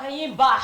Akayimba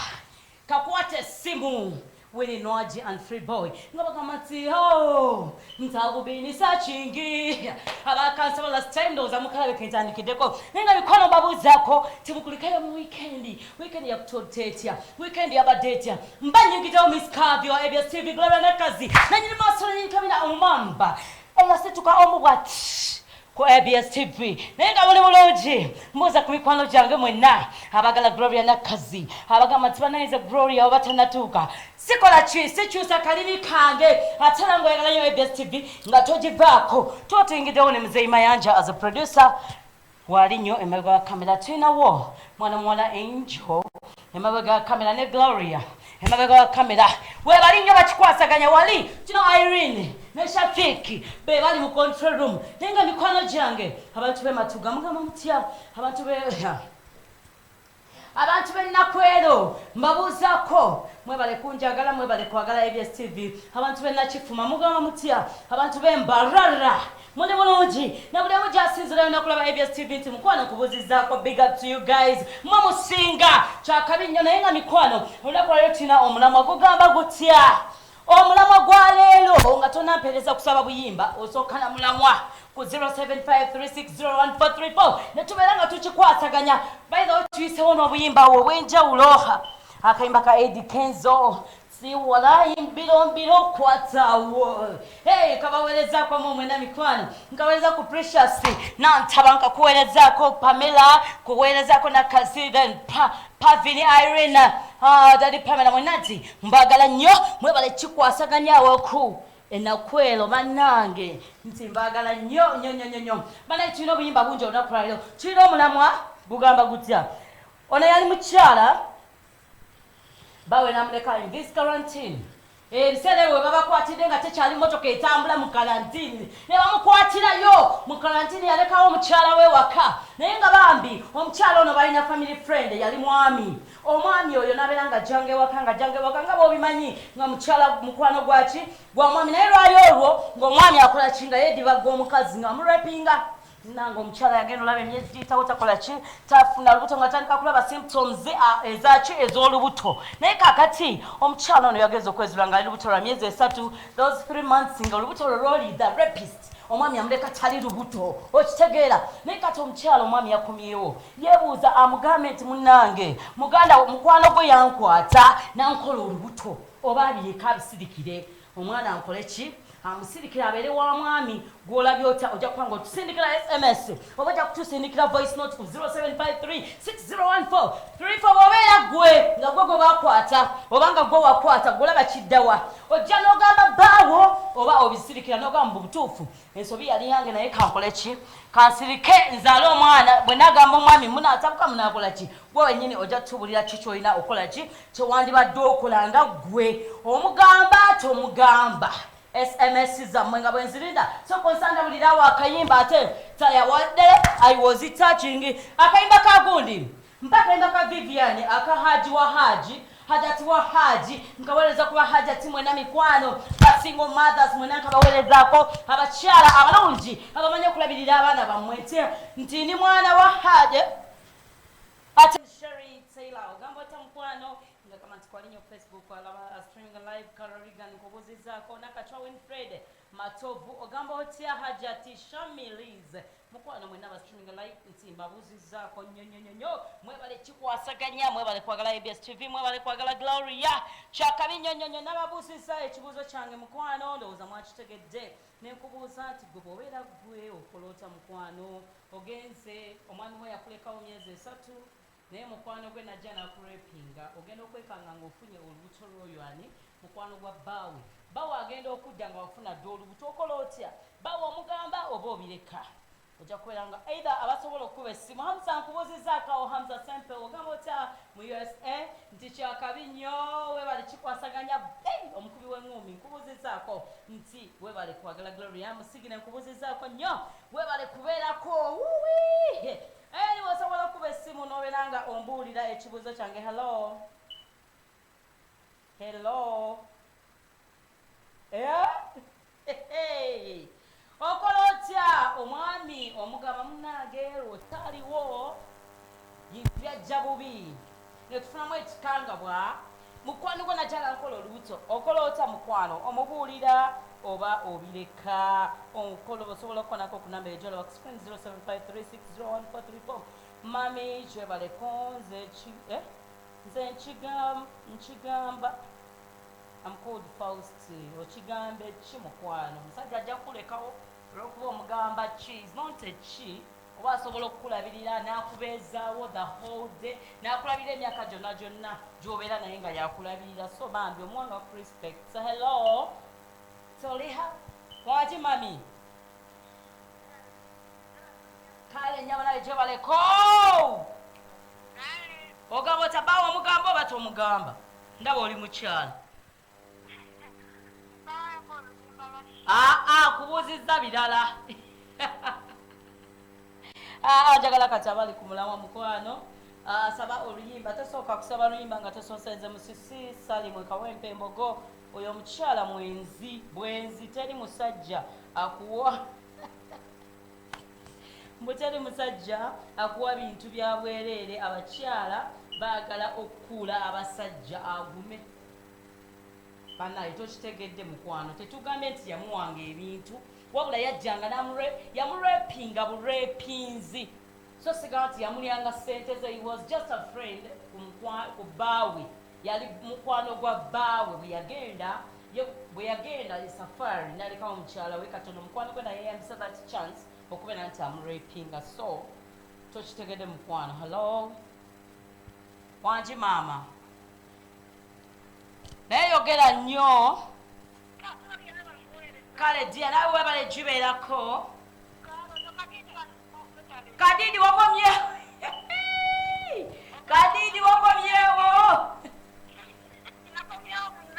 kakwata essimu, Winnie Nwagi and Free Boy, nga bagamba nti, "Oh, ntakubinisa kingi." Abakansaba last time, ndowooza mukalabe kentandikiddeko. Naye nga mikono mbabuuzaako, temukulikayo mu weekend? Weekend yakutodde etya? Weekend yabadde etya? Mba nyingiddewo Miss Cavio, Abs TV, Gloria Nakazi nanyini maaso, nanyini kabina, omumamba eyasituka omu bwati ku ABS TV. Naye nga muli bulungi? Mbuuza ku mikwano gyange mwenna abagala Gloria Nakazi, abagamba nti banayiza Gloria oba tanatuuka sikola ki, sikyusa kalimi kange. Ate era ngaoyagala nyo ABS TV nga togivaako. Tuba tuyingiddewo ne Muzeyi Mayanja as a producer, wali nnyo emabega wa kamera. Tulinawo mwana muwala Angel emabega wa kamera ne Gloria emabega wa kamera, webali nnyo bakikwasaganya. Wali kino Irene ne Shafiki be bali mu control room. Naye nga mikwano gyange, abantu b'ematuga, mugamba mutya? Abantu b'ennakwero mbabuuzaako, mwebale kunjagala, mwebale kwagala ABS TV. Abantu b'ennakifuma, mugamba mutya? Abantu b'embarara, muli bulungi? Na buli omu gyasinzirayo nakulaba ABS TV nti mukwano nkubuuzizaako, big up to you guys, mwe musinga kyakabi nnyo. Naye nga mikwano, olunaku lwaliro tulina omulamwa gugamba gutya? Omulamwa gwa leero, nga tonampeereza kusaba buyimba, osooka na mulamwa ku 0753601434 ne tubeera nga tukikwasaganya. By the way, tuyisewo n'obuyimba awo obw'enjawulo, akayimba ka Eddie Kenzo, si walayi mbiro mbiro kwatawo. Hey, kabaweerezaako mu mwena mikwano, nkaweereza ku Precious Nantaba, nkakuweerezaako Pamela, kuweerezaako Nakazi, then Pavini, Irene, Daddy Pamela, mwenna nti mbagala nnyo, mwebale kikwasaganya ku enakwero. Bannange, nti mbagala nnyo nnyo nnyo nnyo nnyo. Banaye, tulina obuyimba bungi olunaku lwaleero. Tulina omulamwa gugamba gutya? Ono yali mukyala, bawe namuleka in this quarantine. Ebiseera ebyo we babakwatidde nga tekyali motoka etambula mu karantini, ne bamukwatirayo mu karantini, yalekawo omukyala we waka. Naye nga bambi omukyala ono balina family friend yali mwami. Omwami oyo nabeera nga jjanga ewaka, nga jjanga ewaka, nga bw'obimanyi nga mukyala mukwano gwaki, gwa mwami. Naye lwayo olwo ng'omwami akola ki? Nga yeedibaga omukazi, nga amurepinga. Nange omukyala yagenda olaba emyezi giyitawo, takola ki, tafuna lubuto, nga tandika kulaba symptoms ezaki, ez'olubuto. Naye kakati omukyala ono yagenza okwezula nga ali lubuto lwa myezi 3. Those 3 months nga olubuto lwe lwoli the rapist, omwami amuleka tali lubuto, okitegeera? Naye kati omukyala, omwami yakomyewo, yeebuuza amugambe nti munnange, muganda, mukwano gwe yankwata nankola olubuto, oba abireka abisirikire, omwana ankole ki, amusirikire abeere wa mwami. Gwolabye otya? Ojja kuba nga otusindikira SMS oba ojja kutusindikira voice note ku 0753 6014 34. Bw'obeera gwe nga gwe gwe bakwata oba nga gwe wakwata, gwolaba kiddawa? Ojja n'ogamba bbaawo oba obisirikira n'ogamba mu butuufu ensobi yali yange, naye kankole ki, kansirike nzaale omwana, bwe nagamba omwami munaatabuka, munaakola ki? Gwe wennyini ojja tutubulira ki kyolina okola, ki kyewandibadde okola nga gwe omugamba tomugamba. SMS zammwe nga bwenzirinda, sokonsanda bulirawo akayimba ate tayawadde. I was touching akayimba ka gundi, mpa akayimba ka Vivian aka Haji wa Haji, Hajati wa Haji. Nkaweereza kuba Hajati mwena mikwano, ba single mothers mwena nkabaweerezaako, abakyala abalungi abamanyi okulabirira abaana bammwe, nti ndi mwana wa Haji. Ate Sherry Taylor, ogamba otya mukwano? Nga kama nti kwali nnyo Facebook alaba streaming live. Carorigan, nkubuuzizaako. Nakatwa Winfred Matovu, ogamba otya? Hajati Shamilis, mukwano, mwenna aba streaming live nti mbabuuzizaako nnyo nnyo nnyo nnyo. Mwebale kikwasaganya, mwebale kwagala ABS TV, mwebale kwagala Gloria kyakabi nnyo nnyo nnyo. Nababuuzizza ekibuuzo kyange mukwano, ndowooza mwakitegedde. Nenkubuuza nti gwe bw'obeera gwe okola otya mukwano? Ogenze, omwami we yakulekawo myezi 3, naye mukwano gwe najja nakurepinga. Ogenda okwekanga ng'ofunye olubuto lw'oyo ani, mukwano gwa bbaawe. Bbaawe agenda okudda nga wafuna dde olubuto, okola otya? Bbaawe omugamba oba obireka? Ojja kubeera nga either abasobola okukuba essimu. Hamza, nkubuuzizaako awo. Hamza Sempe, ogamba otya mu USA? Nti kyakabi nnyo, webale kikwasaganya. Hey, omukubi w'eŋŋumi, nkubuuzizaako nti webale kwagala Gloria Musigire, nkubuuzizaako nnyo, webale kubeerako wuwi. Anyway, osobola okuba essimu n'obeera nga ombuulira ekibuuzo kyange. Hello, hello. Eh? Hey. Okola otya? Omwami omugamba, munange, lwotaaliwo byajja bubi. Netufunamu ekikangabwa. Mukwano gwo nakyala nkola olubuto, okola otya mukwano? Omubuulira oba obireka? Okola osobola okukonako ku namba ejolaba ku screen, 0753601434. Mami kyebaleko, nze nze nkigamba. I'm called Faust. Okigambe ki mukwano? Omusajja ajja kukulekawo olwokuba omugamba ki? Is not a ki, oba asobola okukulabirira n'akubeezaawo the whole day, n'akulabirira emyaka gyonna gyonna gy'obeera naye nga yakulabirira. So bambi omuwanga ku respect. So hello, Soliha, waki mami? Kale nyaba naye gyebaleko. Ogamba otabawo omugamba oba tomugamba? Ndaba oli mukyala. Aa, kubuuzizza birala. Aa, njagala kati abali ku mulamwa. Mukwano saba oluyimba. Tosooka kusaba luyimba nga tosoosenze. Musisi Salimwe Kawempe Embogo, oyo omukyala mwenzi bwenzi. Teri musajja akuwa mbu teri musajja akuwa bintu bya bwereere. Abakyala baagala okukuula abasajja. Agume banaye. Tokitegedde mukwano. Tetugambye nti yamuwanga ebintu, wabula yajjanga yamurepinga burepinzi, so sigamba nti yamulyanga sente ze. He was just a friend ku bbaawe, yali mukwano gwa bbaawe. Bwe yagenda safari nalekawo mukyala we katono, mukwano gwe naye yayambisa that chance okubeera nti amurepinga. So tokitegedde mukwano. Hello, wangi maama? Naye yogera nnyo. Kale dia, nawe webale gibeerako. Kadidi wakomyewo, Kadidi wakomyewo.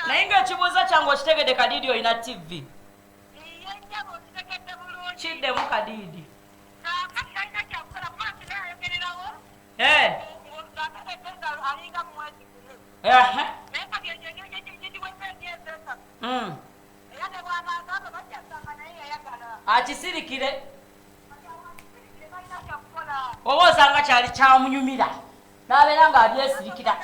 Naye ngaekibuuzo kyange okitegedde? Kadidi, olina TV? Kiddemu, Kadidi. Eh. Ehe. Akisirikire oba osanga kyali kyamunyumira n'abeera ng'abyesirikira.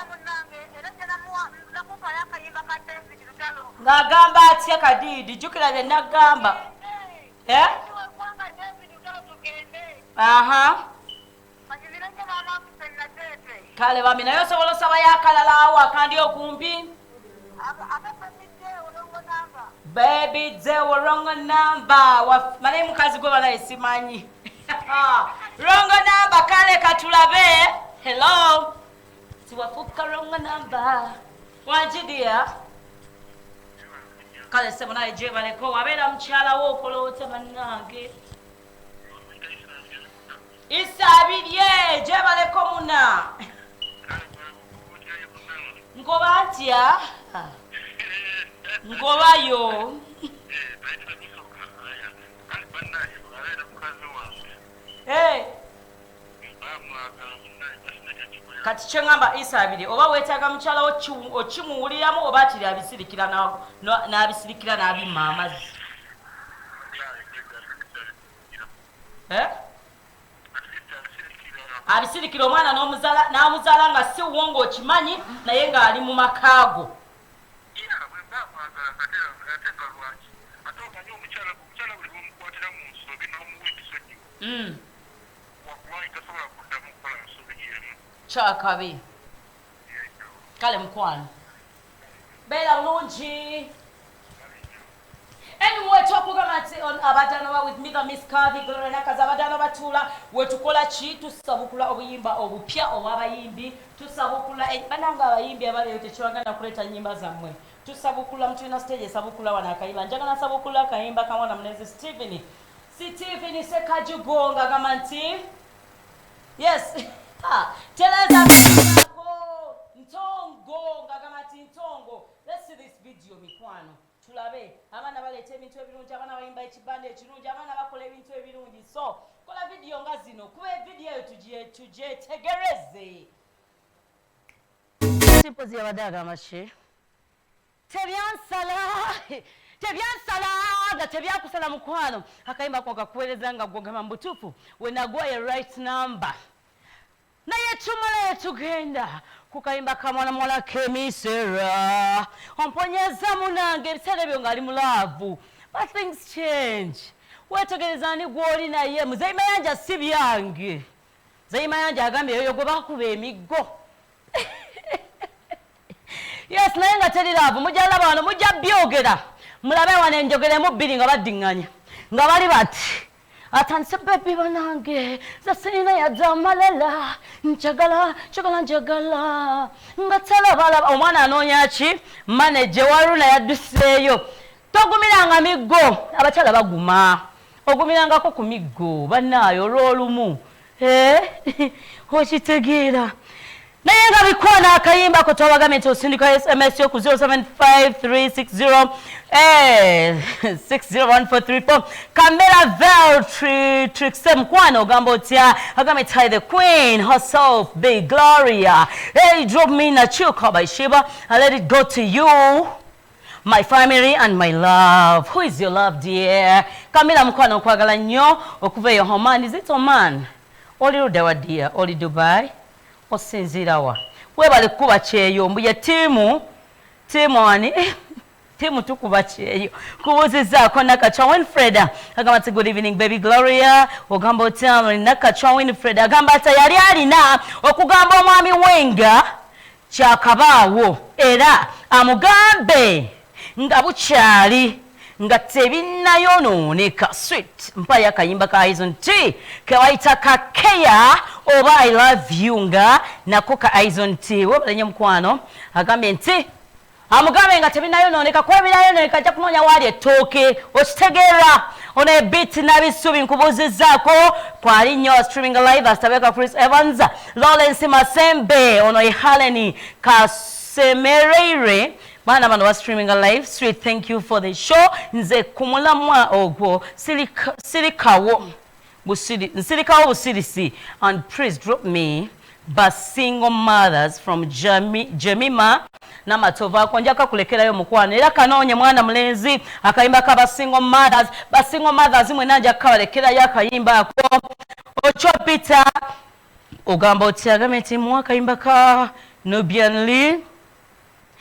Ng'agamba atya Kadiidi? Jjukira bye nagamba. Eh? Aha, kale bami, naye osobola osabayo akalala awo akandi okumpi? Baby Dewo, wrong number. Manaye mukazi gwe banaye simanyi wrong number. Kale katulabe. Hello, tiwafuka wrong number. Wanjidia kale sebo, naye gyebaleko. Wabeera mukyalawo, okola otya bannange? Isabirye, gyebaleko muna. Nkoba ntya? Nkobayo. Hey. Kati kyeŋŋamba Isabiri, oba weetaaga mukyala wo okimuwuliramu oba kiri abisirikira n'abisirikira n'abimma amazzi. Eh? Abisirikira omwana n'amuzaala nga si wo, ng'okimanyi, naye ng'ali mu makaago. Ate nga lwaki? Ate omanyi omukyala buli lwomukwatira mu nsobi n'omuwa ekisonyiwo, wallahi tasobola kuddamu kukola nsobi emu. Kyakabi. Kale mukwano, beera bulungi. Anyway, kyokugamba nti abadano ba with me, the Miss Kavi Gloria Nakazi, abadano batuula wetukola ki? Tusabukula obuyimba obupya obw'abayimbi. Tusabukula banange abayimbi abaliyo, tekibaganda kuleeta nyimba zammwe. Tusabukula, mutulina stage esabukula wano akayimba. Njagala nsabukula akayimba kamwana mulenzi Stephen, Stephen Sekajugo, ng'agamba nti yes. Ah, tereza ntongo, ng'agamba nti ntongo. Let's see this video mikwano, tulabe abaana baleeta ebintu ebirungi, abaana bayimba ekibanda ekirungi, abaana bakola ebintu ebirungi. So kola vidiyo nga zino, kuba evidiyo eyo tugyetegereze. Simpozi yabadde agamba ki? Tebyansala, tebyansala nga tebyakusala mukwano. Akayimba ko kakuweereza nga gwogamba mu butuufu wenagwaye right number. Naye tumalayo tugenda ku kayimba ka mwana muwala Kemisera, omponyeza munange. Ebiseera ebyo ng'ali mu love, but things change. Weetegereza ani gw'oli naye. Muzeyi Mayanja, si byange. Muzeyi Mayanja agambye yoyo gwe bakuba emiggo. Yes, naye nga teri love. Mujja laba wano, mujja byogera, mulabe wano enjogeremu bbiri nga baddiŋŋanya nga bali bati atandise, "Baby banange, nze sirina yadde amalala, njagala, njagala, njagala," nga talabalaba. Omwana anoonya ki? Manager Waruna yadduseeyo. Togumiranga miggo, abakyala baguma, ogumirangako ku miggo bannaayo olw'olumu. Eh, okitegeera? Naye nga bikwana akayimba ko twabagambye nti osindika SMS yo ku 075360 601434. Kamera Vel Trixe, mukwano, ogamba otya? Agambye, "Ty the queen herself, Big Gloria. Hey, drop me Nachuka by Sheebah. I let it go to you, my family and my love." Who is your love, dear? Kamila mukwano, nkwagala nnyo okuva eyo Oman. Is it Oman? Oli ludda wa, dear? Oli Dubai? Osinziira wa? Webale kukuba kyeyo. Mbuye tiimu, tiimu ani? Tiimu tukuba kyeyo. Kubuuzizaako Nakachwa Winfred, agamba nti, "Good evening, baby Gloria." Ogamba otya, Nakachwa Winfred? Agamba ati yali alina okugamba omwami wenga kyakabaawo, era amugambe nga bukyali, nga tebinnayonooneka. "Sweet, mpayo akayimba ka Izon T kebayita Kakeya oba I Love You, nga nako ka Izon T." Webalenye mukwano. Agambye nti amugambe nga tebinayonooneka, kuba ebinayonooneka ajja kunoonya waali ettooke. Okitegeera? Ono ebit nabisubi, nkubuuzizaako kwali nnyo. Streaming live, Astabeka Chris Evans, Lawrence Masembe, ono ye Helen Kasemereire. Baana bano ba streaming live. "Sweet, thank you for the show. Nze ku mulamwa ogwo sirikawo nsirikawo busirisi, and please drop me ba Single Mothers from Jemima Namatovu." Ako njaka kulekerayo mukwano, era kanoonye mwana mulenzi akayimba ka ba Single Mothers. Ba Single Mothers mwena nja kukabalekerayo akayimba ako. Ocho Peter, ogamba otya? Agambye nti muwa akayimba ka Nubian Lee.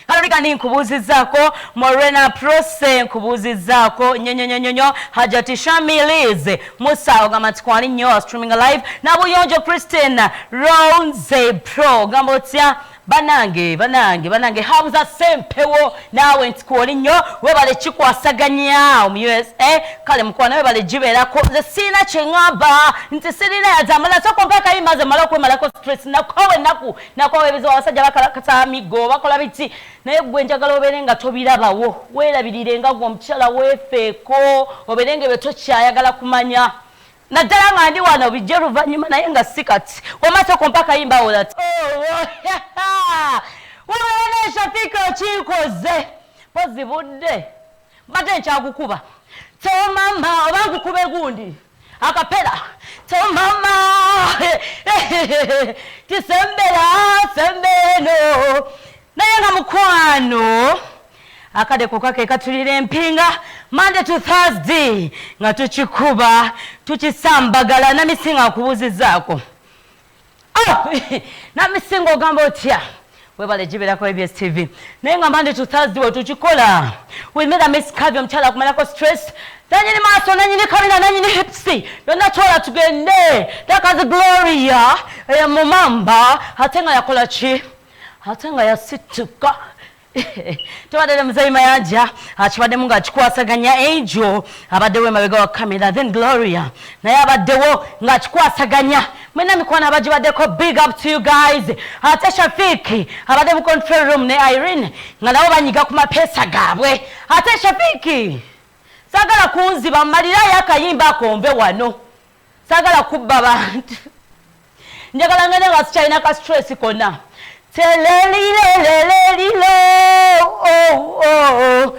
Kalorigani, nkubuuzizaako. Morena Prose, nkubuuzizaako nnyo. Hajati Shamiliz Musa, ogamba nti kwali nnyo, streaming live. Nabuyonjo Christine Ronze Pro, ogamba otya? Banange, banange, banange, Hamza Sempewo, naawe nti kwoli nnyo, webale kikwasaganya omu USA. Kale mukwano, webale gibeerako. Nze siina kyeŋŋamba nti sirina yadamala. Sooka ompa akayimba nze mmale okwemalako stress. Nakowa ennaku, nakowa ebizibu. Abasajja bakalakata migo, bakola biti, naye gwe njagala obeere nga tobirabawo. Weerabirire nga gwe omukyala, weefeeko, obeere nga ebyo tokyayagala kumanya, naddala nga ndi wano bijje luvannyuma, naye nga si kati. Omasa okumpa akayimba awo that wabana Shafika okinkoze pozi budde mbadde nkyagukuba. Tomama, oba nkukube gundi akapera. Tomama tisembera sembeno. Naye nga mukwano, akadde kokka ke katulira empinga Monday to Thursday, nga tukikuba tukisambagala. Namisinga, nkubuuzizaako. Oh, Namisinga, ogamba otya? Webale gibeerako ABS TV. Naye nga Monday to Thursday we tukikola with me, Miss Kavi, omukyala akumalako stress, nanyini maaso, nanyini kabina, nanyini hips, byonna. Twala tugende takazi Gloria mumamba, ate nga yakola ki? Ate nga yasituka. Tubadde ne Muzeyi Mayanja, akibaddemu ng'akikwasaganya. Angel abaddewo emabega wa kamera, then Gloria naye abaddewo ng'akikwasaganya. Mwena mikwano abagibaddeko, big up to you guys. Ate Shafiki abadde mu control room ne Irene, nga nabo banyiga ku mapeesa gaabwe. Ate Shafiki, saagala kunziba, mmalirayo akayimba ako nve wano. Saagala kubba bantu, njagala ngende nga sikyalina ka stress konna. Telelilelelelilo, oh, oh.